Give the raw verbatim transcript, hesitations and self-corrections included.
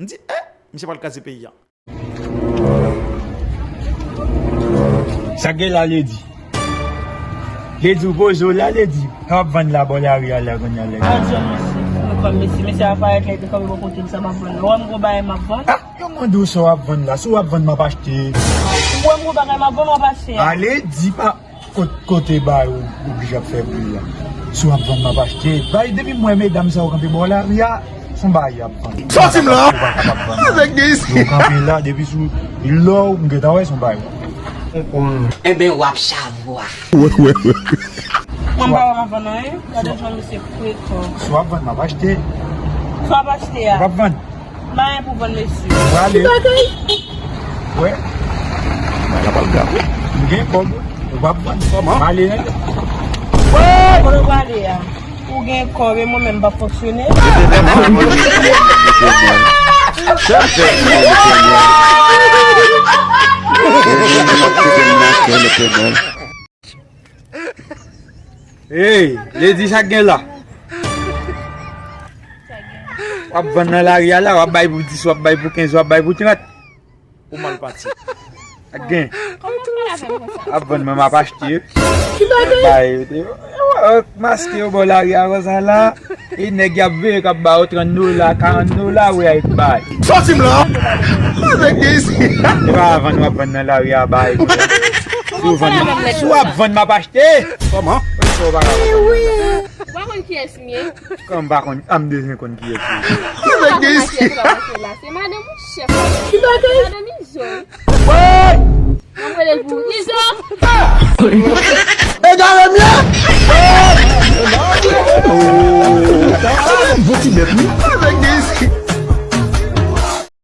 M di, eh, misye pral kraze peyi a. Sa gen la, Lady? Lady, ou poze w la, Lady? Sa w ap vann la bò lari a la kounye a, Lady? An jwenn mesye, fou kòm mesye. Mesye a parèt la, epi kòm yon kote m sa m ap vann. Ou wè m gwo bagay m ap vann? Ah, yo mande w sa w ap vann la. Si w ap vann, m ap achte. Ou wè m gwo bagay m ap vann, m ap achte a. Ale, di pa kot-, kote bagay ou oblije ap fè bri a. Si w ap vann, m ap achte. Bay, depi m wè medam sa yo kanpe bò lari a, se yon bagay y ap vann. Sòti m la! Ou pa kapab vann. Nèg de isi. Yo kanpe la, depi sou lò, m gentan wè se yon bagay. Enben, w ap chavwa. Wè, wè, wè. Mwen pa wè m ap vann anyen. Gade jan misye frekan. Si w ap vann, m ap achte. Si w ap achte a. W ap vann. M pa gen pou vann, mesye. Ou prale. Ki bagay? Wè. Bagay la pral grav. M gen kòb. Ou p ap vann. Kòman? M ale, nèg. Wè! Kote w prale a? Ou gen kòb e mwen menm m p ap fonksyone? Hey, Lady, sa k gen la? W ap vann nan lari a la, w ap bay pou dis, w ap bay pou kenz, w ap bay pou trant. Ou mal pati. Ak gen. Kòman w pale avè m konsa? Ap vann, mwen m ap achte. Bay, yo te, yo, yo, maske yo bò lari a konsa la. E nèg y ap veye k ap ba yo trant dola, karant dola, wi, a yo bay. Sòti m la! Nèg de isi. E pa vann, w ap vann nan lari a, bay. Si w vann, si w ap vann, m ap achte. Kòman? Ou pa ka vann. Ou pa konn kiyès m ye? Kòman m pa konn? A, m bezwen konn kiyès ou ye. Nèg de isi.